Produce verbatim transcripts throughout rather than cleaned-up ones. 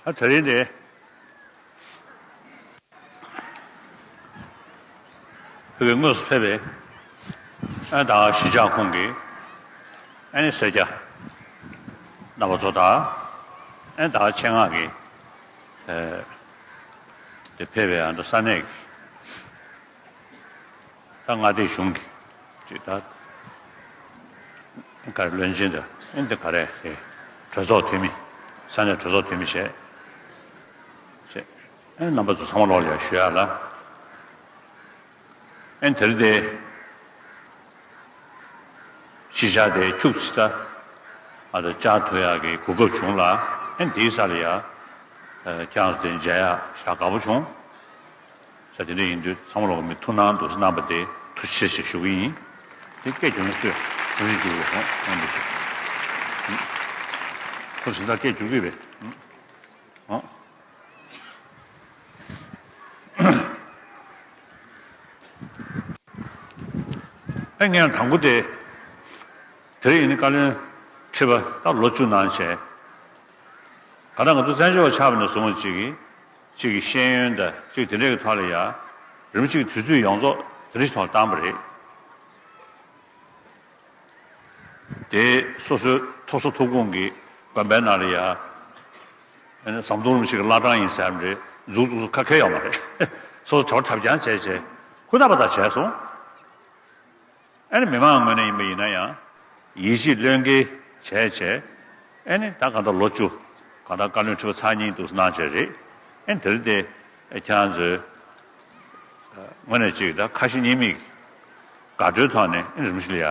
ད་དེ་རིང་དེ་བོད་ཀྱི་དངོས་སུ་ཕེབས་པའི་ཨ་ད་གཞིས་ཆགས་ཁོངས་ཀྱི་ཨ་ནི་སེར་སྐྱ་རྣམ་པ་ཚོ་དང་ཨ་ད་ཆེད་མངགས་ཀྱིས་ཨ་དེ་ཕེབས་པའི་ཨ་ད་ས་གནས་ཀྱི་ད་མངའ་སྡེ་གཞུང་གི་ཅིག་ད་ག་རེ་བློན་ཆེན་དང་ཨ་འདི་ག་རེ་རེད། གྲོས་ཚོགས་འཐུས་མི། ས་གནས་གྲོས་ཚོགས་འཐུས་མི་བྱས་བྱས་ཨ་རྣམ་པ་ཚོ་ཚང་མ་ལོག་ལ་ཡ་ཞུ་ཡ་ལ། ཨ་དེར་དེ་གཞིས་ཆགས་དེ་ཁྱུག་ཙམ་ད་ཨ་ད་བཅར་ཐུབ་ཡག་གི་གོ་སྐབས་བྱུང་ལ། ཨ་འདིའི་ས་ལ་ཡ་ཁྱེད་རང་ཚོ་དེ་མཇལ་ཡག་ཞེ་དྲག་དགའ་པོ་བྱུང་། ས་དེ་འདྲ་ཡིན་དུས་ཚང་མ་ལོག་མི་ཐུགས་སྣང་འདུག་སེ་གནང་པ་དེ་ཐུགས་རྗེ་ཆེ་ཞེས་ཞུ་གི་ཡིན། དེ་སྐད་བསྒྱུར་ན་སུས་ཐུགས་རྗེ་བསྒྱུར་དགོས་ཧོང་ཧོང་འདུག་ཞུ། ཁོ་ཟིན་ད་སྐད་བསྒྱུར་གི་རེད། ཨོ། ཨེ་ངས་དང་པོ་དེ་དེ་རིང་ཡིན་ནི་བཀའ་བློན་ཁྲི་པ་ད་ལོ་བཅུ་གནང་བྱས། ག་ད་ང་ཚོ་བཙན་བྱོལ་བ་ཆགས་པ་ནས་བཟུང་བ་གཅིག་གིས་གཅིག་གི་ཤེས་ཡོན་དང་གཅིག་དེ་འདྲས་ཀྱི་ཐོག་ལ་ཡ་རིམ་གཅིག་དུས་ཚོད་ཡོངས་རྫོགས་དེ་འདྲས་ཐོག་བཏང་པ་རེད། དེ་སོ་སོའི་ཐོབ་ས་ཐོབ་ཁུངས་ཀྱི་དགོན་པའི་ནང་ལ་ཡ། ཨ་ནི་ཟམ་གདོང་རིན་པོ་ཆེ་གི་བླ་བྲང་ཡིན་ཟེར་རེད། འཛུགས་འཛུགས་སུ་ཁ་ཁེལ་ཡོད་མ་རེད། སོ་སོ་བྱ་བ་ཐབས་ཀྱང་བྱས་བྱས་ཧུར་ཐག་པ་ཐག་བྱས་སོང་། ཨ་ནི་མི་མང་ངོས་ནས་ཡིན་པ་ཡིན་ན་ཡང་ཡིད་ཆེས་བློས་འགེལ་བྱས་བྱས། ཨ་ནི་ད་གང་ལྟར་ལོ་བཅུ་གང་ལྟར་བཀའ་བློན་ཁྲི་པ་ཚར་གཉིས་འདུག་གནང་བྱས་རེད། ཨ་ནི་དེ་རིང་དེ་ཁྱེད་རང་ཚོའི་ངོས་ནས་ཅིག་ད་ཁ་ཞེ་གཉིས་མེད་དགའ་སྤྲོའི་ཐོག་ནས་ཨ་ནི་རིམ་བཞིན་ལ་ཡ།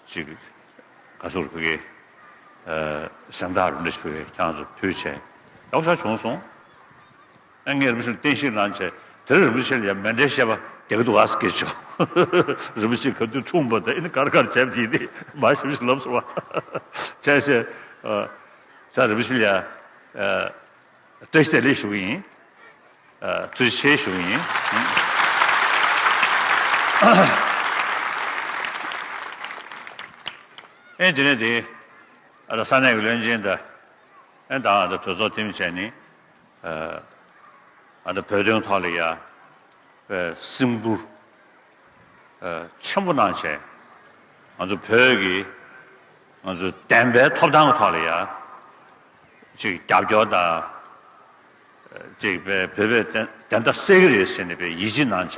ཅིག་ག་ཚོད་ཕ་གི་ཨ་གཟེངས་རྟགས་རིན་པོ་ཆེ་ཕ་གི་ཁྱེད་རང་ཚོ་ཕུལ་བྱས་ཡག་ཤོས་བྱུང་སོང་། ཨ་ངས་རིན་པོ་ཆེ་ལ་བསྟན་བཤིག་གནང་བྱས་དེར་རིན་པོ་ཆེ་ལ་ཡང་མཎྜལ་བཤད་པ་བསྡད་ཀྱི་འདུག་ཨ་སྐད་ཆོ། རིན་པོ་ཆེ་ག་དུས་འཁྲུངས་པ་དང་ཨ་ནི་ག་རེ་ག་རེ་བྱས་པ་དེ་དེ་མ་ཞིབ་ཞིབ་ལབ་སོང་བ། བྱས་བྱས་ཨ་ས་རིན་པོ་ཆེ་ལ་ཡང་ཨ། བཀྲ་ཤིས་བདེ་ལེགས་ཞུ་གི་ཡིན། ཨ་ཐུགས་རྗེ་ཆེ་ཞུ་གི་ཡིན། ཨེ་དེ་ནས་དེ་ཨ་ད་ས་གནས་ཀྱི་བློན་ཆེན་དང་ཨེ་ད་ཨ་ད་གྲོས་ཚོགས་འཐུས་མི་བྱས་ནས་ཨ་ད་བོད་དོན་ཐོག་ལ་ཡ་སེམས་ཁུར་ཆེན་པོ་གནང་བྱས། ང་ཚོ་བོད་ཀྱི་ང་ཚོ་བདེན་པའི་ཐོབ་ཐང་གི་ཐོག་ལ་ཡ་ཅིག་རྒྱབ་སྐྱོར་དང་། ཅིག་བོད་བོད་པའི་བདེན་བདེན་མཐའ་གསལ་གྱི་རེད་ཟེར་ནས་བའི་ཡིད་ཆེས་གནང་བྱས་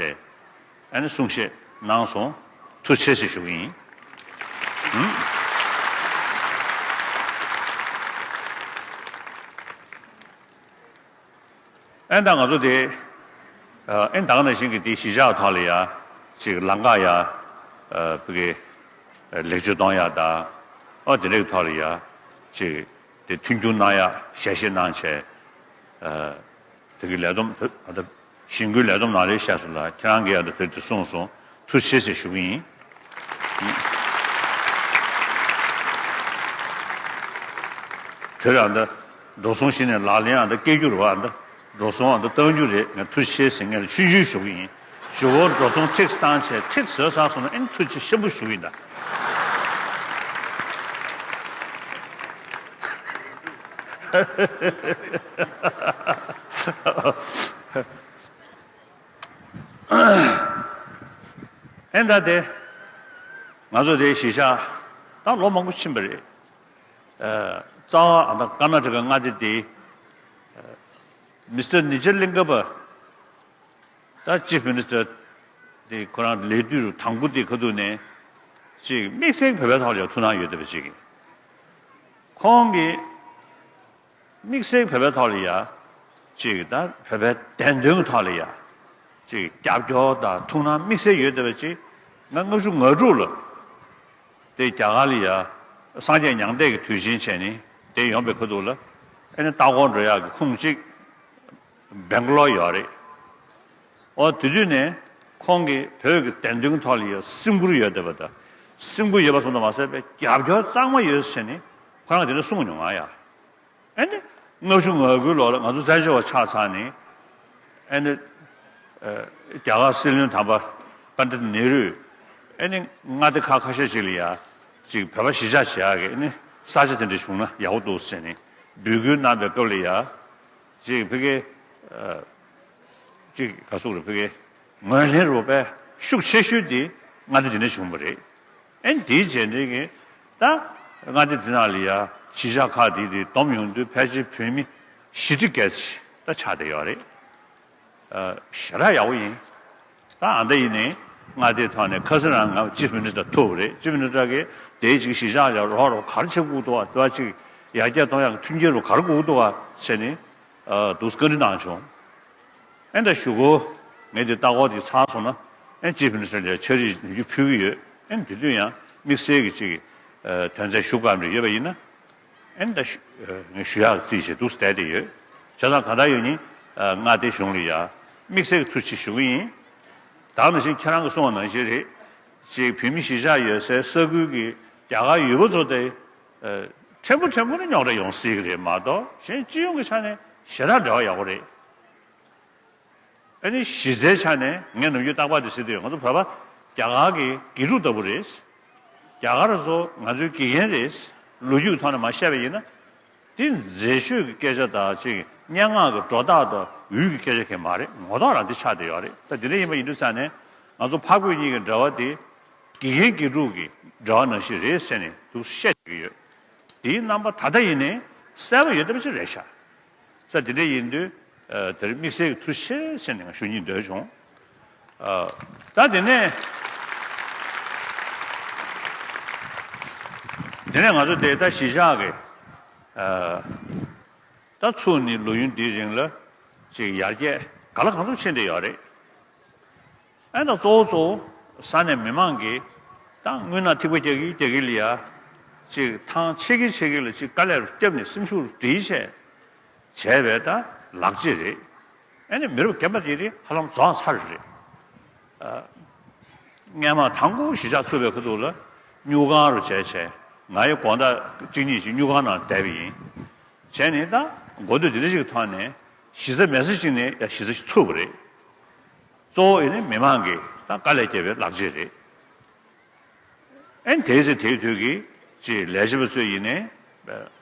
ཨ་ནི་གསུང་བཤད་གནང་སོང་། ཐུགས་རྗེ་ཆེ་ཞུ་གི་ཡིན། ཨེ་ད་ང་ཚོ་དེ་ཨེ་ད་ག་ནང་བཞིན་གྱི་དེ་གཞིས་ཆགས་ཐོག་ལ་ཡ་ཅིག་ལམ་ཁ་ཡ་བུ་གི་ལེགས་བཅོས་གཏོང་ཡ་དང་ཨོ་དེ་འདྲའི་ཐོག་ལ་ཡ་ཅིག་དེ་མཐུན་འགྱུར་གནང་ཡ་ཞལ་བཞེས་གནང་བྱས་དེ་གི་ལས་བསྡོམས་ཨ་ད་ཞིང་ཁུལ་ལས་བསྡོམས་ནང་ལ་བཤད་སོང་ལ་ཁྱེད་རང་གིས་ཨ་ད་དེ་དེ་གསུངས་སོང་། ཐུགས་རྗེ་ཆེ་ཞུ་གི་ཡིན། དེར་ཨ་ད་འགྲོ་སོང་གཞི་ནས་ལག་ལེན་ཨ་ད་སྐྱེལ་རྒྱུ་རེད་བ། ཨ་ད་འགྲོ་སོང་ཨ་ད་གཏང་རྒྱུ་རེད། ངས་ཐུགས་རྗེ་ཆེ་ཟེར་ངས་ལ་ཆུང་ཆུང་ཞུ་གི་ཡིན། ཞུ་བོ་འགྲོ་སོང་ཁྲིགས་བཏང་བྱས་ཁྲིགས་བཟོས་ཚར་སོང་ན་ཨེ་ཐུགས་རྗེ་ཆེ་ཆེན་པོ་ཞུ་གི་ཡིན་ད། ཨེ་ད་དེ་ང་ཚོ་དེ་གཞིས་ཆགས་ད་ལོ་མང་པོ་ཕྱིན་པ་རེད། རྩ་བ་ཨ་ད་ཀར་ན་ཊ་ཀ་མངའ་སྡེ་དེ་མི་སི་ཊར་ནི་ཇར་ལིང་ག་པ་ད་ཅིཕ་མི་ནི་སི་ཊར་དེ་ཁོ་རང་ལས་དུས་དང་པོ་དེ་ཁ་ཐུག་ནས་ཅིག་དམིགས་བསལ་བོད་པའི་ཐོག་ལ་ཐུགས་སྣང་ཡོད་བསྡད་པ་ཅིག་ཡིན། ཁོང་གིས་དམིགས་བསལ་བོད་པའི་ཐོག་ལ་ཡ་ཅིག་ད་བོད་པའི་བདེན་དོན་གྱི་ཐོག་ལ་ཡ་ཅིག་རྒྱབ་སྐྱོར་དང་ཐུགས་སྣང་དམིགས་བསལ་ཡོད་བསྡད་པ་ཅིག་ང་ལྔ་བཅུ་ང་དྲུག་ལ། དེ་རྒྱ་གར་ལ་ཡ་སངས་རྒྱས་མྱང་འདས་ཀྱི་དུས་ཆེན་བྱས་ནས་དེ་ཡོང་པའི་ཁ་ཐུག་ལ་ཨེ་ནི་ལྟ་སྐོར་འགྲོ་ཡག་གི་ཁུངས་གཅིག་སྦེང་ག་ལོར་ཡོད་རེད། ཨོ་དེ་དུས་ནས་ཁོང་གིས་བོད་ཀྱི་བདེན་དོན་ཐོག་ལ་ཡ་སེམས་ཁུར་ཡོད་བསྡད་པ་དང་སེམས་ཁུར་ཡོད་པ་ཙམ་དུ་མ་ཟད་པའི་རྒྱབ་སྐྱོར་གཙང་མ་ཡོད་ཟེར་ནས་ཁོ་རང་དེ་འདྲ་གསུངས་མྱོང་ང་ཡ། ཨ་ནི་ལྔ་བཅུ་ང་དགུའི་ལོ་ལ་ང་ཚོ་བཙན་བྱོལ་བ་ཆགས་ཚར་ནས་ཨ་ནི་ཨ་རྒྱ་གར་སྲིད་བློན་དམ་པ་པཎྜི་ཏ་ནེ་རུས་ཨ་ནི་མངའ་སྡེ་ཁག་ཁ་ཤས་ཅིག་ལ་ཡ་ཅིག་བོད་པ་གཞིས་ཆགས་བྱེད་ཡག་གི་ཨ་ནི་ས་ཆ་དེ་འདྲ་བྱུང་ན་ཡག་པོ་འདུག་ཟེར་ནས་འབོད་སྐུལ་གནང་པའི་སྐབས་ལ་ཡ་ ཅིག་ཕ་གི་ཨ་ཅིག་ག་ཟེར་རེད། ཕ་གི་ངོས་ལེན་རུ་པའི་ཤུགས་ཆེ་ཤོས་དེ་མངའ་སྡེ་འདི་ནས་བྱུང་བ་རེད། ཨེ་འདིའི་རྗེས་འདྲེན་གྱི་ད་མངའ་སྡེ་འདི་ནང་ལ་ཡ་གཞིས་ཆགས་ཁག་དེ་དེ་བསྡོམས་ཡོང་དུས་ཕལ་ཆེར་བོད་མི་བཞི་ཁྲི་བརྒལ་ཙམ་ད་ཆགས་བསྡད་ཡོད་རེད། ཨ་ཞེ་དྲག་ཡག་པོ་ཡིན། ད་ཨ་འདྲ་ཡིན་ནའི་མངའ་སྡེའི་ཐོག་ནས་ཁ་སང་རང་ང་ཅིབ་མི་ནི་སི་ཊར་ཐུག་པ་རེད། ཅིབ་མི་ནི་སི་ཊར་གིས་དེའི་ཅིག་གཞིས་ཆགས་ལ་རོགས་རོགས་ག་རེ་བྱེད་དགོས་འདུག་བ། དེ་བ་ཅིག་ཡར་རྒྱས་གཏོང་ཡག་གི་མཐུན་རྐྱེན་རུ་ག་རེ་དགོས་འདུག་བ་ཟེར་ནས་ཨ་འདུག་བཀའ་འདྲི་གནང་བྱུང་། ཨེ་ད་གཞུག་གུ་ངས་དེ་ལྟ་སྐོར་དེ་ཚར་སོང་ན་ཨེ་ཅིབ་མི་ནི་སི་ཊར་ལ་ཕྱག་བྲིས་ནམ་རྒྱུན་ཕུལ་གྱི་ཡོད། ཨེ་དེ་དུས་ཡང་དམིགས་བསལ་གྱི་ཅིག་ཨ་དོན་ཚན་ཞུ་དགོས་པ་ཡོད་པ་ཡིན་ན། ཨེ་ད་ཞུ་ཨ་ཞུ་ཡག་རྩིས་བྱས་འདུག་བསྡད་དེ་ཡོད། བྱས་ཙང་གང་ལྟར་ཡོད་ཉིན་ཨ་མངའ་སྡེ་གཞུང་ལ་ཡ་དམིགས་བསལ་གྱི་ཐུགས་རྗེ་ཆེ་ཞུ་གི་ཡིན། ད་ནང་བཞིན་ཁྱེད་རང་གིས་གསུངས་པ་ནང་བཞིན་རེད། ཅིག་བོད་མི་གཞིས་ཆགས་ཡོད་སའི་ས་ཁུལ་གྱི་རྒྱ་གར་ཡུལ་པ་ཚོ་དེ་ཨ་ཕྲན་བུ་ཕྲན་བུ་ནས་རྙོག་དྲ་ཡོང་སྲིད་ཀྱི་རེད་མ་གཏོགས་གཞན་སྤྱི་ཡོངས་ཀྱི་ཆ་ནས་ཞེ་དྲག་འབྲེལ་བ་ཡག་པོ་རེད། ཨ་ནི་གཞི་རྩའི་ཆ་ནས་ངས་ནམ་རྒྱུན་རྟག་པར་དེ་ཟེར་དུས་ང་ཚོ་བོད་པ་རྒྱ་གར་གྱི་དགེ་ཕྲུག་ལྟ་བུ་རེད། རྒྱ་གར་ཚོ་ང་ཚོའི་དགེ་རྒན་རེད། ལོ་རྒྱུས་ཐོག་ནས་མར་བཤད་པ་ཡིན་ན། དེ་མཛེས་ཤོས་ཀྱི་སྐད་ཆ་དང་ཅིག་སྙན་ངག་གི་སྒྲོ་བཏགས་དང་འུད་ཀྱི་སྐད་ཆ་གང་མ་རེད། ངོ་ཐོག་རང་དེ་ཆགས་བསྡད་ཡོད་རེད། ད་དེ་འདྲ་ཡིན་པ་ཡིན་དུས་ཙང་ནས་ང་ཚོ་ཕ་རྒོད་གཉིས་ཀྱི་འབྲེལ་བ་དེ་དགེ་རྒན་དགེ་ཕྲུག་གི་འབྲེལ་བ་ནང་བཞིན་རེད་ཟེར་ནས་འདུག་བཤད་ཀྱི་ཡོད། དེའི་རྣམ་པ་ད་ལྟ་ཡིན་ནའི་གསལ་པོ་ཡོད་བསྡད་པ་ཅིག་རེད་ཤག་ས་དེ་འདྲ་ཡིན་དུས་ཨ་དེར་དམིགས་བསལ་གྱི་ཐུགས་རྗེ་ཆེ་ཟེར་ནས་ང་ཞུ་སྙིང་འདོད་བྱུང་། ཨ་ད་དེ་ནས་དེ་ནས་ང་ཚོ་དེ་ད་གཞིས་ཆགས་ཀྱི་ཨ་ད་ཚུགས་ནས་ལོ་ཡུན་འདིའི་རིང་ལ་ཅིག་ཡར་རྒྱས་ག་ལ་གང་འཚམ་ཕྱིན་བསྡད་ཡོད་རེད། ཨེ་ད་གཙོ་བོ་གཙོ་བོ་ས་གནས་མི་མང་གིས་ད་དངུལ་ནང་ཐིགས་པ་རྒྱག་གི་རྒྱག་གི་ལ་ཡ་ཅིག་ཐང་ཆད་ཀྱི་ཆད་ཀྱི་ལ་ཅིག་དཀའ་ལས་རུ་བརྒྱབ་ནས་སེམས་ཤུགས་རུ་སྒྲིལ་བྱས་བྱས་པའི་ད་ལག་རྗེས་རེད། ཨེ་ནི་མི་རབས་རྒན་པ་དེ་རིགས་ཧ་ལམ་རྫོགས་ཚར་རེད། ཨ་སྔས་མ་དང་པོ་གཞིས་ཆགས་ཚུགས་པའི་ཁ་ཐུག་ལ་སྨྱུག་ཁང་རུ་བྱས་བྱས་ང་ཡི་དགོང་དག་གཅིག་གཉིས་ཤིག་སྨྱུག་ཁང་ནང་བསྡད་པ་ཡིན། བྱས་ནས་ད་དགོས་འདོད་དེ་འདྲ་ཞིག་ཐོག་ནས་གཞི་རྩ་མེད་ས་ཞིག་ནས་ཡ་གཞི་རྩ་ཞིག་ཚུགས་པ་རེད། གཙོ་བོ་ཡིན་ནི་མི་མང་གིས་ད་དཀའ་ལས་བརྒྱབ་པའི་ལག་རྗེས་རེད། ཨེ་དེའི་ཚེ་དེའི་དུས་ཀྱི་ཅིག་ལས་བྱེད་པ་ཚོས་ཡིན་ནའི་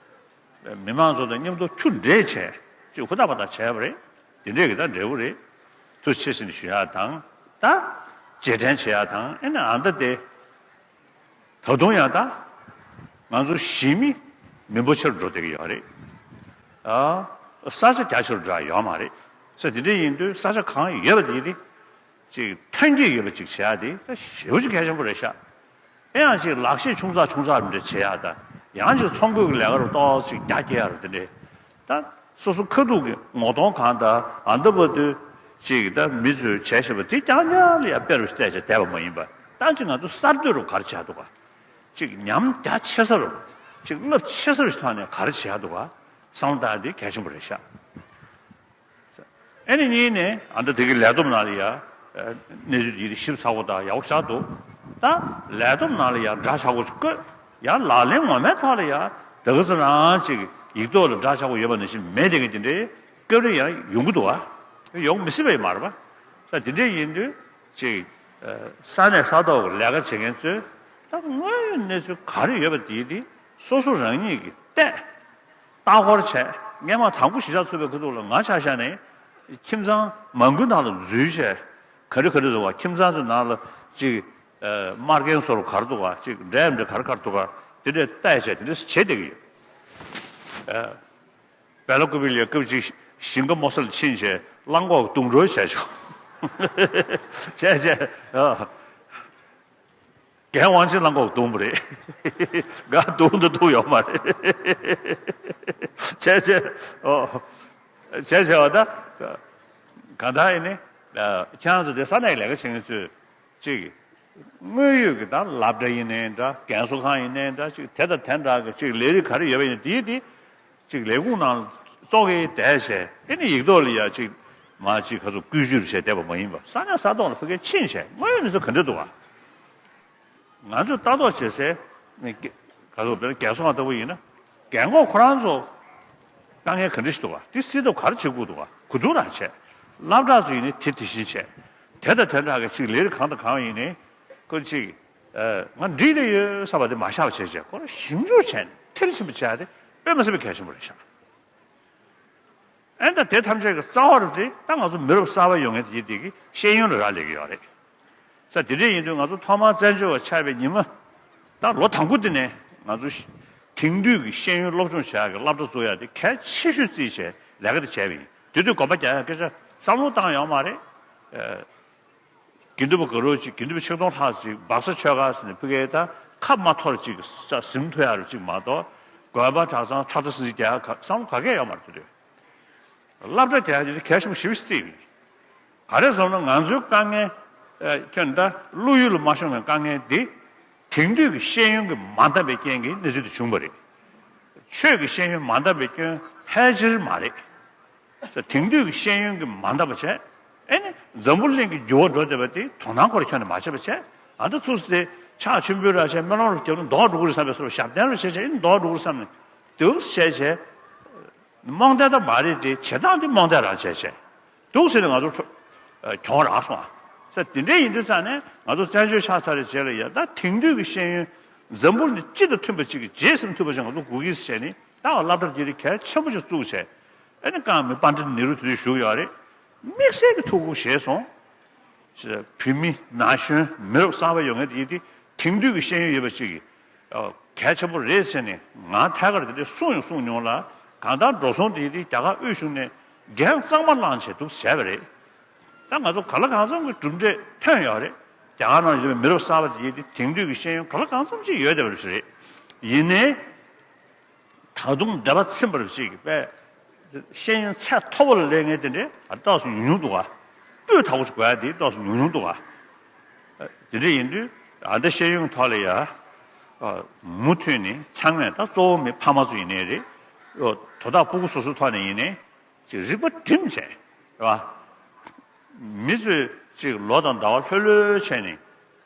མི་མང་ཚོ་དང་མཉམ་དུ་ཐུགས་འབྲེལ་བྱས་ཅིག་ཧུར་ཐག་པ་ཐག་བྱས་པ་རེད། དེ་འདྲས་ཀྱི་ད་འབྲས་བུ་རེད། ཐུགས་རྗེ་ཆེ་ཟེར་ནས་ཞུ་ཡག་དང་ད་རྗེས་དྲན་བྱེད་ཡག་དང་ཨེ་ནི་ཨ་མདའ་དེ། ད་དུང་ཡང་ད་ང་ཚོ་གཞིས་མི་མི་འབོར་ཆེ་རུ་འགྲོ་བསྡད་ཀྱི་ཡོད་རེད། ཨ་ས་ཆ་རྒྱ་ཆེ་རུ་འགྲོ་ཡ་ཡོད་མ་རེད། ས་དེ་འདྲ་ཡིན་དུས་ས་ཆ་གང་ཡོད་པ་དེ་དེ་ཅིག་ཐོན་སྐྱེད་ཡོད་པ་ཅིག་བྱེད་ཡ་དེ་ད་ཞེ་པོ་ཅིག་གལ་ཆེན་པོ་རེད་ཤག་ཨེ་ཡང་ཅིག་ལག་ཤེས་ཆུང་ཙག་ཆུང་ཙག་རུ་འདྲ་བྱེད་ཡ་ད་ཡང་ཅིག་ཚོང་སྐོར་གྱི་ལས་ཀ་རུ་ཏོག་ཙམ་རྒྱ་སྐྱེད་ཡ་རུ་དེ་འདྲ་ད། སོ་སོ་ཁ་ཐུག་གི་ངོ་གདོང་གང་དང་ཨ་མདའ་བ་དུ་ཅིག་ད་མི་ཚོས་བྱས་བཞིན་པ་དེ་རྐྱང་རྐྱང་ལ་ཡང་དཔེ་རུ་བལྟས་བྱས་བསྡད་པ་མ་ཡིན་པ་ད་ཅིག་ང་ཚོ་གསར་གཏོད་རུ་ག་རེ་བྱས་འདུག་ག་ཅིག་ཉམས་རྒྱ་ཆེ་ས་རུ་ཅིག་རླབས་ཆེ་ས་རུ་ཐོག་ནས་ག་རེ་བྱས་འདུག་ག་བསམ་བློ་བཏང་ཡ་དེ་གལ་ཆེན་པོ་རེད་ཤག་ཨེ་ནི་གཉིས་ནས་ཨ་མདའ་དེ་གི་ལས་བསྡོམས་ནང་ལ་ཡ་གནས་ཚུལ་དེ་ཞིབ་ཚགས་པོ་དང་ཡག་པོ་ཞིག་འདུག་ད་ལས་བསྡོམས་ནང་ལ་ཡ་འདྲ་ཆགས་པོ་ཅིག་བཀོད། ཡང་ལག་ལེན་ངོ་མའི་ཐོག་ལ་ཡང་དེ་ག་ཚོད་རང་ཅིག་ཡིག་ཐོག་ལ་འདྲ་ཆགས་པོ་ཡོད་པ་ནང་བཞིན་མེད་དེ་གི་དེ་འདྲའི་སྐབས་རེ་ཡང་ཡོང་གི་འདུག་བ། ཡོང་མི་སྲིད་པ་ཡིན་མ་རེད་པ། ས་དེ་འདྲ་ཡིན་དུས་ཅིག་ས་གནས་ས་ཐོག་གི་ལས་ཀ་བྱེད་མཁན་ཚོས་ད་དངོས་ཡོད་གནས་ཚུལ་ག་རེ་ཡོད་པ་དེ་དེ་སོ་སོ་རང་ཉིད་ཀྱིས་བལྟས། ལྟ་སྐོར་བྱས། སྔས་མ་དང་པོ་གཞིས་ཆགས་ཚུགས་པའི་ཁ་ཐུག་ལ་ང་ཆ་བཞག་ནས་ཁྱིམ་ཚང་མང་པོའི་ནང་ལ་འཛུལ་བྱས། ག་རེ་ག་རེ་འདུག་བ། ཁྱིམ་ཚང་ཚོའི་ནང་ལ་ཅིག་ཨ་དམར་རྐྱེན་བཟོ་རུ་ག་རེ་འདུག་བ། ཅིག་འབྲས་མི་འདྲ་ག་རེ་ག་རེ་འདུག་བ། དེ་འདྲས་བལྟས་བྱས་དེ་འདྲས་བྱེད་བསྡད་ཀྱི་ཡོད། ཨ་བེ་ལ་ཀུ་པི་ལ་སྐབས་ཅིག་ཞིང་ཁ་རྨོ་ས་ལ་ཕྱིན་བྱས་རླངས་འཁོར་རྡུང་འགྲོ་བྱས་བྱུང་། བྱས་བྱས་ཨ། རྒན་དབང་ཆེན་རླངས་འཁོར་རྡུང་བ་རེད། ང་རྡུང་དང་རྡུང་ཡོད་མ་རེད། བྱས་བྱས་ཨོ། བྱས་བྱས་བ་ད། གང་ལྟར་ཡིན་ནི། ཁྱེད་རང་ཚོ་དེ་ས་གནས་ལས་ཀ་བྱེད་མཁན་ཚོས་ཅིག་དངོས་ཡོད་ཀྱི་ད་སློབ་གྲྭ་ཡིན་ནའི་འདྲ། རྒན་གསོ་ཁང་ཡིན་ནའི་འདྲ། ཅིག་དེ་དང་དེ་འདྲ་གི་ཅིག་ལས་རིགས་ག་རེ་ཡོད་པ་ཡིན་དེའི་དེ། ཅིག་ལས་ཁུངས་ནང་ཙོག་གེ་བསྡད་བྱས་ཨེ་ནི་ཡིག་ཐོག་ལ་ཡ་ཅིག་མ་ཅིག་ག་ཚོད་བཀོད་ཇུས་རུ་བྱས་བསྡད་པ་མ་ཡིན་པ། ས་གནས་ས་ཐོག་ལ་ཕ་གིར་ཕྱིན་བྱས་དངོས་ཡོད་གནས་ཚུལ་ག་འདྲ་འདུག་ག་ང་ཚོས་ལྟ་རྟོག་བྱེད་སའི་ནི་ག་ཚོད་དཔེར་ན་རྒན་གསོ་ཁང་ལྟ་བུ་ཡིན་ན་རྒན་འཁོགས་ཁོ་རང་ཚོ་དཀའ་ངལ་ག་འདྲ་ཞིག་འདུག་ག་དེ་སེལ་ཐབས་ག་རེ་བྱེད་དགོས་འདུག་ག་གོ་བསྡུར་རང་བྱས། སློབ་གྲྭ་ཚོ་ཡིན་ནི་དེ་དེ་བཞིན་བྱས། དེ་དང་དེ་འདྲ་གི་ཅིག་ལས་རིགས་གང་དང་གང་ཡིན་ནི་ཁོ་ཅིག་ང་འགྲིག་བསྡད་ཡོད་བསམ་པ་དེ་མ་བཞག་པ་བྱས་བྱས་ཁོ་རང་ཞིབ་འཇུག་བྱས་ནས་མཐིལ་ཕྱིན་པ་བྱས་ཏེ་དཔེ་མི་སྲིད་པའི་གལ་ཆེན་པོ་རེད་ཤག་ཨེ་ད་དེ་ཐམས་ཅད་ཀྱི་རྩ་བ་རུ་དེ་ད་ང་ཚོ་མི་རབས་གསར་པ་ཡོང་མཁན་དེ་དེ་གི་ཤེས་ཡོན་ལ་རག་ལས་ཀྱི་ཡོད་རེད། ས་དེ་འདྲ་ཡིན་དུས་ང་ཚོ་ཐོག་མར་བཙན་བྱོལ་བ་ཆགས་པའི་ཉི་མ་ད་ལོ་དང་པོ་དེ་ནས་ང་ཚོ་དེང་དུས་ཀྱི་ཤེས་ཡོན་སློབ་སྦྱོང་བྱ་ཡག་གི་སློབ་གྲྭ་བཙུགས་ཡག་དེ་གལ་ཆེ་ཤོས་བརྩིས་བྱས་ལས་ཀ་དེ་བྱས་པ་ཡིན། དེ་དུས་དགོན་པ་རྒྱག་ཡག་སྐད་ཆ་བསམ་བློ་བཏང་ཡོད་མ་རེད། དགེ་འདུན་པ་དགའ་རབ་ཅིག་དགེ་འདུན་པ་ཆིག་སྟོང་ལྷག་ཅིག་སྦག་ས་ཆོས་སྒར་ཟེར་ནས་ཕ་གིའི་ད་ཁ་མ་ཐོར་ཅིག་ས་ཟིན་ཐུབ་ཡག་རུ་ཅིག་མ་གཏོགས་དགོན་པ་གྲྭ་ཚང་ཁྲག་རྩ་སིལ་རྒྱག་བསམ་བློ་ག་གེ་ཡོད་མ་རེད། དེ་དུས་སློབ་གྲྭ་རྒྱག་ཡག་དེ་གལ་ཆེན་པོ་ཞེ་པོ་ཅིག་བརྩིས་ཡིན། ག་རེ་ཟེར་ན་ང་ཚོའི་དཀའ་ངལ་ཁྱོད་ད་བློ་ཡུལ་ལ་མ་ཤོང་བའི་དཀའ་ངལ་འདི་དེང་དུས་ཀྱི་ཤེས་ཡོན་གྱི་མ་འདང་བའི་རྐྱེན་གྱིས་གནས་ཚུལ་དེ་བྱུང་བ་རེད། ཆོས་ཀྱི་ཤེས་ཡོན་མ་འདང་བའི་སྐྱོན་ཕལ་ཆེར་མ་རེད། དེང་དུས་ཀྱི་ཤེས་ཡོན་གྱི་མ་འདང་བ་བྱས། ཨེ་ནི་འཛམ་བུ་གླིང་གི་འགྱུར་བ་འགྲོ་བསྡད་པ་དེ་དོ་སྣང་ཁོ་ར་ཁྱོན་ནས་མ་བྱས་པ་བྱས། ཨ་ད་ཚུགས་སུ་དེ་ཕྱག་མཆོད་འབུལ་ར་བྱས་སྨོན་ལམ་ར་བརྒྱབ་ན་ལྡོག་འགྲོ་གི་རེད་བསམ་པའི་བཟོ་འདྲ་ཞབས་བརྟན་ར་བྱས་བྱས་ཨེ་ནི་ལྡོག་འགྲོ་གི་རེད་བསམ་ནས་དེ་བྱས་བྱས། རྨོངས་དད་ད་མ་རེད་དེ་བྱེད་སྟངས་དེ་རྨོངས་དད་རང་བྱས་བྱས། འདུག་ཟེར་ནས་ང་ཚོ་ཁྲོ་ཨ་གྱོང་རག་སོང་ཨ། ས་དེ་འདྲ་ཡིན་དུས་ཙང་ནས་ང་ཚོ་བཙན་བྱོལ་ཆགས་ཚར་བའི་རྗེས་ལ་ཡ་ད་དེང་དུས་ཀྱི་ཤེས་ཡོན་འཛམ་བུ་གླིང་སྤྱི་དང་མཐུན་པ་ཅིག་གི་རྗེས་ཟིན་ཐུབ་པ་ཞིག་ང་ཚོ་དགོས་ཀྱི་ཟེར་ནས་ད་སློབ་གྲྭ་དེ་རིགས་གལ་ཆེན་པོ་ཞིག་བཙུགས་བྱས། ཨ་ནི་རྐང་མི་པཎྜི་ཏ་ནེ་རུ་དེ་དུས་བཞུགས་ཡོད་རེད། དམིགས་བསལ་གྱི་ཐུགས་ཁུར་བཞེས་སོང་། བོད་མི་ན་གཞོན་མི་རབས་གསར་པ་ཡོང་མཁན་དེ་དེ་དེང་དུས་ཀྱི་ཤེས་ཡོན་ཡོད་པ་ཅིག་གི་གལ་ཆེན་པོ་རེད་ཟེར་ནས་ང་ཐད་ཀར་དེ་འདྲ་གསུངས་ཡང་གསུངས་མྱོང་ལ། གང་ལྟར་འགྲོ་སོང་དེ་དེ་རྒྱ་གར་དབུས་གཞུང་ནས་འགན་གཙང་མ་བླངས་བྱས་འདུག་བྱས་པ་རེད། ད་ང་ཚོ་ག་ལ་གང་འཚམ་གྱི་གྲུབ་འབྲས་ཐོན་ཡོད་རེད། རྒྱ་གར་ནང་ཡོད་པའི་མི་རབས་གསར་པ་དེ་དེ་དེང་དུས་ཀྱི་ཤེས་ཡོན་ག་ལ་གང་འཚམ་ཅིག་ཡོད་བསྡད་པ་རེད། ཡིན་ནའི། ད་དུང་འདོད་པ་ཚིམ་པར་བྱེད་ཀྱི་པས། ཤེས་ཡོན་ཚད་མཐོ་པོ་ལ་སླེབས་མཁན་དེ་འདྲའི་ཏོག་ཙམ་ཉུང་ཉུང་འདུག་ག་སྤུས་དག་པོ་ཞིག་དགོས་ཡ་དེ་ཏོག་ཙམ་ཉུང་ཉུང་འདུག་ག་དེ་འདྲ་ཡིན་དུས་ཨ་ད་ཤེས་ཡོན་ཐོག་ལ་ཡ། མུ་མཐུད་ནས་ཚང་མས་ད་གཙོ་བོ་མི་ཕ་མ་ཚོ་ཡིན་ནའི་རེད། དོ་བདག་སྤུ་གུ་སོ་སོའི་ཐོག་ནས་ཡིན་ནའི། ཅིག་རིག་པ་སྒྲིམ་བྱས། རེད་བ། མི་ཚོས་ཅིག་ལོ་དང་ཟླ་བ་ལྷོད་ལྷོད་བྱས་ནས།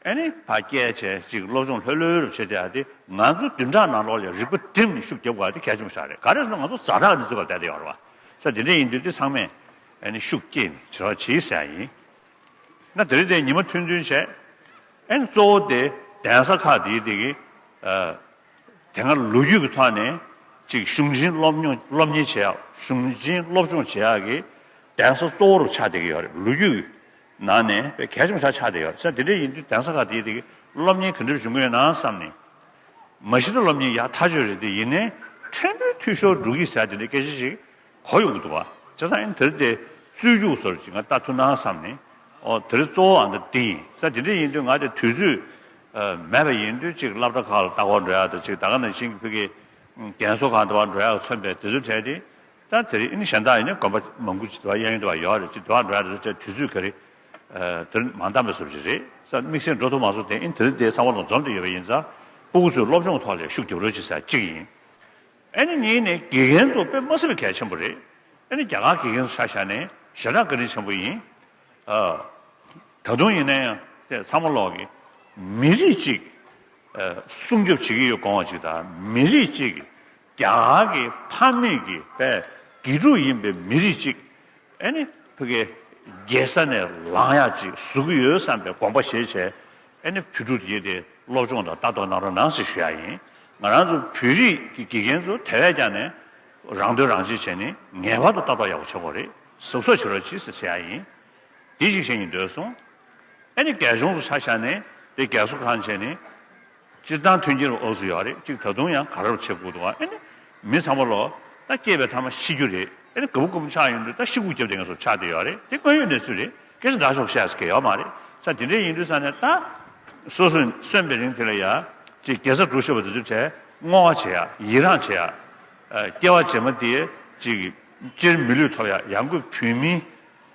ཨ་ནི་ཕར་བསྐྱལ་བྱས་ཅིག་སློབ་སྦྱོང་ལྷོད་ལྷོད་རུ་བྱེད་བསྡད་ཡ་དེ་ང་ཚོ་བདུན་ཕྲག་ནང་ལོགས་ལ་རིག་པ་སྒྲིམ་ནས་ཤུགས་རྒྱབ་དགོས་པ་དེ་གལ་ཆེན་པོ་ཞིག་རེད། ག་རེ་ཟེར་ན་ང་ཚོ་ཛ་དྲག་གི་གནས་ཚུལ་ཁ་ལ་བསྡད་བསྡད་ཡོད་རེད་བ། ས་དེ་འདྲ་ཡིན་དུས་དེ་ཚང་མས་ཨ་ནི་ཤུགས་བསྐྱེད་ནས་བྱེད་རོགས་བྱེད་ཟེར་ཡ་ཡིན། ན་དེ་རིང་དེ་ཉི་མ་ཐུང་ཐུང་བྱས། ཨ་ནི་གཙོ་བོ་དེ་གདན་ས་ཁག་དེའི་དེ་གི་ཨ། དེ་སྔ་ལོ་རྒྱུས་ཀྱི་ཐོག་ནས་ཅིག་གཞུང་ཆེན་སློབ་སྙོང་སློབ་གཉེར་བྱེད་ཡག་གཞུང་ཆེན་སློབ་སྦྱོང་བྱེད་ཡག་གི་གདན་ས་གཙོ་བོ་རུ་ཆགས་བསྡད་ཀྱི་ཡོད་རེད། ལོ་རྒྱུས་ཀྱི་ནང་ནས་དཔེ་གལ་ཆེན་པོ་ཆགས་ཆགས་བསྡད་ཡོད་རེད། ས་དེ་འདྲ་ཡིན་དུས་གདན་ས་ཁག་དེའི་དེ་གི་སློབ་གཉེར་ག་འདྲ་བྱུང་གི་ཡོད་ན་བསམ་ནས། མ་གཞི་ནས་སློབ་གཉེར་ཡག་ཐག་ཆོད་རེད་དེ། ཡིན་ནའི་ཕྲན་བུའི་འཐུས་ཤོར་འགྲོ་གི་ཟེར་དེ་འདྲའི་སྐད་ཆ་ཞིག་གོ་ཡོང་གི་འདུག་བ། བྱས་ཙང་ཨ་ནི་དེ་རིང་དེ་རྩོད་རྒྱུགས་བཟོ་འདྲ་ཅིག་ང་ལྟ་ཐུབ་ན་བསམ་ནས། ཨོ་དེ་རིང་གཙོ་བོ་ཨ་འདི་འདི་ཡིན། ས་དེ་འདྲ་ཡིན་དུས་ང་དེ་དུས་ཚོད་ཨ་མེད་པ་ཡིན་དུས་ཅིག་སློབ་གྲྭ་ཁག་ལ་ལྟ་སྐོར་འགྲོ་ཡག་དང་ཅིག་ད་ག་ནང་བཞིན་གྱི་ཕ་གི་རྒན་གསོ་ཁང་དུ་བ་འགྲོ་ཡག་མཚོན་པའི་དེ་ཚོའི་གྲས་དེ། ད་དེ་རིང་ཨ་ནི་གཞན་དག་ཡིན་ན་དགོན་པ་མང་པོ་ཅིག་དུ་བ་གཡས་གཡོན་དུ་བ་ཡོད་རེད། ཅིག་དུ་བ་འགྲོ་ཡག་དེ་ཚོའི་གྲས་དུས་ཚོད་ག་རེ་ཨ་དེ་རིང་མ་འདང་བའི་བཟོ་ཅིག་རེད། ས་དམིགས་བསལ་འགྲོ་ཐུབ་མ་སོང་། དེ་ཨ་ནི་དེ་རིང་དེ་ཚང་མ་ལ་འཛོམས་ཏེ་ཡོད་པ་ཡིན་ཙང་སྤུ་གུ་ཚོའི་སློབ་སྦྱོང་ཐོག་ལ་ཤུགས་རྒྱབ་རོགས་ཅིག་ཟེར་གཅིག་ཡིན། ཨ་ནི་གཉིས་ནས་དགེ་རྒན་ཚོ་དཔེ་མ་སྲིད་པའི་གལ་ཆེན་པོ་རེད། ཨ་ནི་རྒྱ་གར་དགེ་རྒན་ཚོ་ཆ་བཞག་ནས་ཞེ་དྲག་བཀའ་དྲིན་ཆེན་པོ་ཡིན། ཨ། ད་དུང་ཡིན་ན་ཡང་དེ་ཚང་མ་ལོག་གི་མི་རིགས་གཅིག་ཨ་སྲུང་སྐྱོབ་བྱེད་ཀྱི་ཡོད་དགོངས་པ་གཅིག་དང་། མི་རིགས་གཅིག་རྒྱ་གར་གྱི་ཕ་མེས་ཀྱི་དཔེ་དགེ་ཕྲུག་ཡིན་པའི་མི་རིགས་གཅིག་ཨ་ནི་ཕ་གི་རྒྱལ་ས་ནས་ལངས་ཡག་ཅིག་བཟོ་གི་ཡོད་བསམ་པའི་དགོངས་པ་བཞེས་བྱས། ཨ་ནི་བོད་ཕྲུག་དེ་དེ་སློབ་སྦྱོང་དང་ལྟ་རྟོག་གནང་རོགས་གནང་ཟེར་ཞུ་ཡག་ཡིན། ང་རང་ཚོ་བོད་རིགས་ཀྱི་དགེ་རྒན་ཚོ་དེ་བས་ཀྱང་ནས་རང་དོན་རང་གཅེས་བྱས་ནས་ངེས་པར་དུ་ལྟ་རྟོག་ཡག་པོ་བྱེད་དགོས་རེད། གཟབ་གཟབ་བྱེད་རོགས་གྱིས་ཟེར་ཟེར་ཡག་ཡིན། དེ་ཞིག་བཤད་སྙིང་འདོད་སོང་། ཨ་ནི་རྒས་གཞོན་ཚོ་ཆ་བཞག་ནས་དེ་རྒས་གསོ་ཁང་བྱས་ནས། སྤྱིར་བཏང་མཐུན་རྐྱེན་འོག་ཏུ་ཡོད་རེད། གཅིག་ད་དུང་ཡང་ག་རེ་བྱེད་དགོས་འདུག་ཨ་ནི་མི་ཚང་མ་ལོ་ད་སྐྱེས་པའི་མཐའ་མ་ཤི་རྒྱུ་རེད། ཨ་ནི་ག་བུ་ག་བུ་ཆགས་ཡོང་དུས་ད་ཤི་སྒུག་རྒྱབ་བསྡད་མཁན་ཚོ་ཆགས་བསྡད་ཡོད་རེད། དེ་དངོས་ཡོད་གནས་ཚུལ་རེད། སྐད་ཆ་འདྲ་ཤོག་བཤད་ས་གལ་ཡོད་མ་རེད། ས་དེ་འདྲ་ཡིན་དུས་ས་ནས་ད་སོ་སོས་གསོན་པའི་རིང་དེ་ལ་ཡ་གཅིག་དགེ་རྩ་སྒྲུབ་ཤེས་པ་དེ་ཚོའི་གྲས་བསྔོ་བ་བྱེད་ཡ། ཡི་རངས་བྱེད་ཡ། ཨ་སྐྱེ་བ་རྗེས་མ་དེ་གཅིག་སྤྱིར་མི་ལུས་ཐོབ་ཡ། ཡང་སྒོས་བོད་མིའི་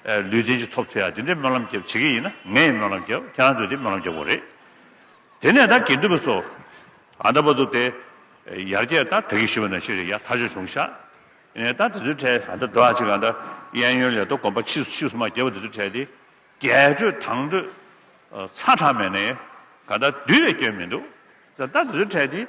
ཨ་ལུས་རྟེན་ཅིག་ཐོབ་ཐུབ་ཡ་དེ་འདྲའི་སྨོན་ལམ་རྒྱབ་བྱེད་ཀྱི་ཡིན་ན། ངས་ཡང་སྨོན་ལམ་རྒྱབ། ཁྱེད་རང་ཚོས་དེ་སྨོན་ལམ་རྒྱབ་དགོས་རེད། དེ་ནས་ད་དགེ་འདུན་པ་ཚོ་ཨ་ད་བར་དུ་དེ་ཡར་རྒྱས་ད་ད་གིན་ཞུས་པ་ནང་བཞིན་རེད། ཡ་ཐག་ཆོད་བྱུང་ཤག་ཡིན་ནའི་ད་དེ་ཚོའི་གྲས་ཨ་ད་འགྲོ་ཨ་ཅིག་ཨ་ད་གཡས་གཡོན་ལ་ད་དགོན་པ་ཕྱིས་སུ་ཕྱིས་སུ་མ་བརྒྱབ་པ་དེ་ཚོའི་གྲས་དེ་རྒྱས་སྤྲོས་དང་དོད་ཨ་ཚ་དྲགས་མེད་ནའི་ག་ད་འདུས་པའི་སྐྱོན་མི་འདུག་ད་ད་དེ་ཚོའི་གྲས་དེ་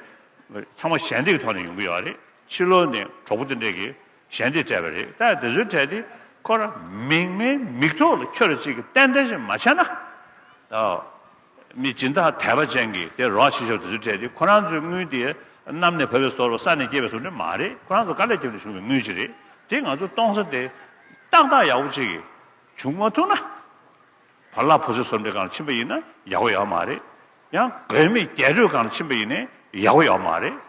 ཚང་མ་ཞལ་འདེབས་ཀྱི་ཐོག་ནས་ཡོང་གི་ཡོད་རེད། ཕྱི་ལོགས་ནས་གྲོགས་པོ་དེ་འདྲས་ཀྱིས་ཞལ་འདེབས་སྤྲད་པ་རེད། ད་དེ་ཚོའི་གྲས་དེ་ཁོ་རང་མིག་སྨན་མིག་ཐོག་ལ་ཁྱོད་རང་གཅིག་གིས་ཏན་ཏན་ཞིག་མ་བྱས་ན། ཨ། མི་སྦྱིན་བདག་དད་པ་ཅན་གྱི་དེ་རོགས་བྱེད་ཤོག་དེ་ཚོའི་གྲས་དེ་ཁོ་རང་ཚོའི་དངུལ་དེ་གནམ་ནས་བབས་པའི་བཟོ་འདྲ་ས་ནས་སྐྱེས་པའི་བཟོ་འདྲ་མ་རེད། ཁོ་རང་ཚོ་དཀའ་ལས་བརྒྱབ་ནས་བྱུང་བའི་དངུལ་ཅིག་རེད། དེ་ང་ཚོ་གཏོང་ས་དེ་ཏག་ཏག་ཡག་པོ་ཅིག་བྱུང་མ་ཐུབ་ན། བར་ལག་ཕོ་སེར་བཟོ་གྲྭའི་སྒང་ལ་ཕྱིན་པ་ཡིན་ན་ཡག་པོ་ཡོད་མ་རེད། ཡང་དགོས་མེད་རྒྱས་སྤྲོས་སྒང་ལ་ཕྱིན་པ་ཡིན་ནའི་ཡག་པོ་ཡོད་མ་རེད།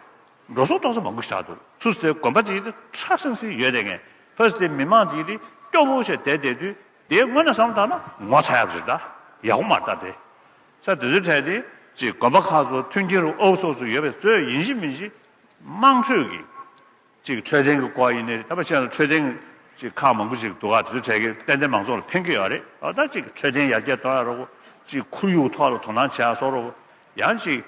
འགྲོ་སོང་གཏོང་ས་མང་པོ་ཞིག་ཆགས་འདུག་ཚུར་ཟེར་དགོན་པ་དེ་ཡིན་ཏེ་ཁྲ་སིང་སིང་ཡོད་དེ་ངས་ཕ་སེ་མི་མང་དེ་ཡིན་ཏེ་སྐྱོ་བོ་བྱས་བསྡད་བསྡད་དུས་དེའི་སྔོན་ནས་བསམ་བློ་བཏང་ན་ངོ་ཚ་ཡག་པོ་ཅིག་རེད་ད། ཡག་པོ་མ་རེད་ད་དེ། ས་དེ་ཚོའི་གྲས་དེ་ཅིག་དགོན་པ་ཁག་ཚོ་མཐུན་རྐྱེན་རུ་ཨོ་སོགས་ཚོ་ཡོད་པའི་ཚོས་ཡིན་གཅིག་མིན་གཅིག་དམངས་ཁྲོད་ཀྱི་ཅིག་འཕྲོད་བསྟེན་གྱི་སྐོར་ཡིན་ནའི་ད་པ་ཆེན་ལ་འཕྲོད་བསྟེན་ཅིག་ཁག་མང་པོ་ཅིག་འདུག་ག་དེ་ཚོ་གྲས་ཀྱི་ཏན་ཏན་མང་ཚོགས་ལ་ཕན་གྱི་ཡོད་རེད། ཨ་ད་ཅིག་འཕྲོད་བསྟེན་ཡར་རྒྱས་གཏོང་ཡག་རོགས་ཅིག་ཁོར་ཡུག་ཐོག་ལ་དོ་སྣང་བྱེད་ཡག་སོགས་རོགས་ཡང་ཅིག་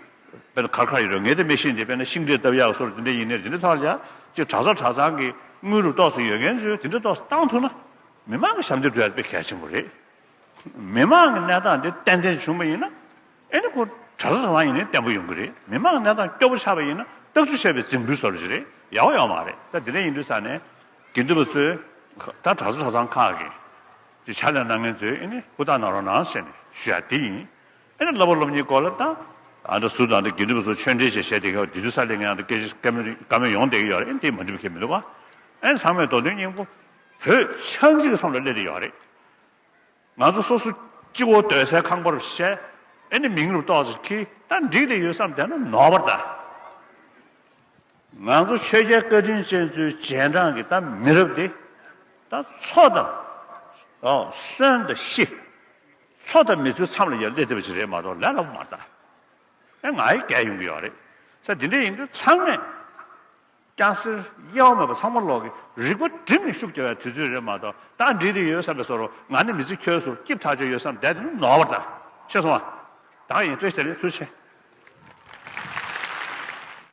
དཔེར་ན་གར་གར་ཡོད་རེད། ངས་དེ་མི་ཤེས་འདི་དཔེར་ན་ཤིང་འབྲས་བཏབ་ཡག་སོགས་དེ་འདྲ་ཡིན་ནའི་དེ་འདྲ་ཐོག་ལ་ཡང་ཅིག་གྲྭ་ས་གྲྭ་ཚང་གི་དངུལ་རུ་ཏོག་ཙམ་ཡོད་མཁན་ཚོས་དེ་འདྲ་ཏོག་ཙམ་བཏང་ཐུབ་ན་མི་མང་གི་ཞབས་འདེགས་སྒྲུབ་ཡག་དཔེ་གལ་ཆེན་པོ་རེད། མི་མང་གི་གནས་སྟངས་དེ་ཏན་ཏན་བྱུང་བ་ཡིན་ན། ཨེ་ནི་ཁོ་གྲྭ་ས་གྲྭ་ཚང་ཡིན་ནའི་བརྟན་པོ་ཡོང་གི་རེད། མི་མང་གི་གནས་སྟངས་སྐྱོ་པོ་ཆགས་པ་ཡིན་ན་རྟག་ཚུལ་བཤད་པའི་རྫིང་བུའི་བཟོ་འདྲ་ཞིག་རེད། ཡག་པོ་ཡོད་མ་རེད། ད་དེ་འདྲ་ཡིན་དུས་ཙང་ནས་དགེ་འདུན་པ་ཚོས་ད་གྲྭ་ས་གྲྭ་ཚང་ཁག་གི་ཕྱག་ལས་གནང་མཁན་ཚོས་ཨེ་ནི་ཧུར་ཐག་གནང་རོགས་གནང་ཟེར་ནས་ཞུ་ཡག་དེ་ཡིན། ཨེ་ནི་བསླབ་པ་སློབ་གཉེར་སྐོར་ལ་ད་ཨ་འདྲ་ཟུར་དང་འདྲ་དགེ་འདུན་པ་ཚོ་ཆོས་འབྲེལ་བྱས་བྱས་བསྡད་མཁན་བ་དེ་ཚོའི་ས་ལས་ངས་ཨ་འདྲ་སྐད་ཆ་བཀའ་མོལ་བཀའ་མོལ་ཡོང་བསྡད་ཀྱི་ཡོད་རེད། ཨེ་ནི་དེ་མ་འགྲིག་པ་ཁྱེད་མི་འདུག་ག་ཨེ་ནི་ཚང་མས་མདོ་དོན་སྙིང་པོ་བོད་ཆགས་འཇིག་གི་བསམ་བློ་སླེབས་བསྡད་ཡོད་རེད། ང་ཚོ་སོ་སོ་གཅིག་པོ་སྡོད་སའི་ཁང་པ་རུ་བཤད། ཨེ་ནི་མིང་རུ་ཏོག་ཙམ་འཁྱེར་ད་འགྲིག་བསྡད་ཡོད་བསམ་བསྡད་ན་ནོར་བ་རེད་ད། ང་ཚོ་ཆོས་རྒྱལ་བཀའ་དྲིན་ཅན་ཚོའི་རྗེས་འབྲང་གི་ད་མི་རབས་དེ་ད་མཚོ་དང་། ཨོ་སོན་དང་ཤི། མཚོ་དང་མི་ཚོའི་མཚམས་ལ་ཡར་སླེབས་བསྡད་པ་ཞིག་རེད་མ་གཏོགས་ལས་སླ་པོ་མ་རེད་ད། ཨེ་ང་ཡི་རྒྱལ་ཡོང་གི་ཡོད་རེད། ས་འདི་འདྲ་ཡིན་དུས་ཚང་མས། སྐྱ་སེར་དབྱེ་བ་མེད་པ་ཚང་མ་ལོག་གི་རིག་པ་སྒྲིམ་ནས་ཤུགས་རྒྱག་ཡ་དུས་ཚོད་རེད་མ་གཏོགས་ད་འགྲིག་དེ་ཡོད་བསམ་པའི་བཟོ་འདྲ་ང་ནི་མི་ཚེ་འཁྱོལ་སོང་སྐྱིད་ཐག་ཆོད་ཡོད་བསམ་བསྡད་དེ་ནི་ནོར་བ་རེད་ད། ཤེས་སོང་ཨ། ད་ཡིན་བཀྲ་ཤིས་བདེ་ལེགས་ཐུགས་རྗེ་ཆེ།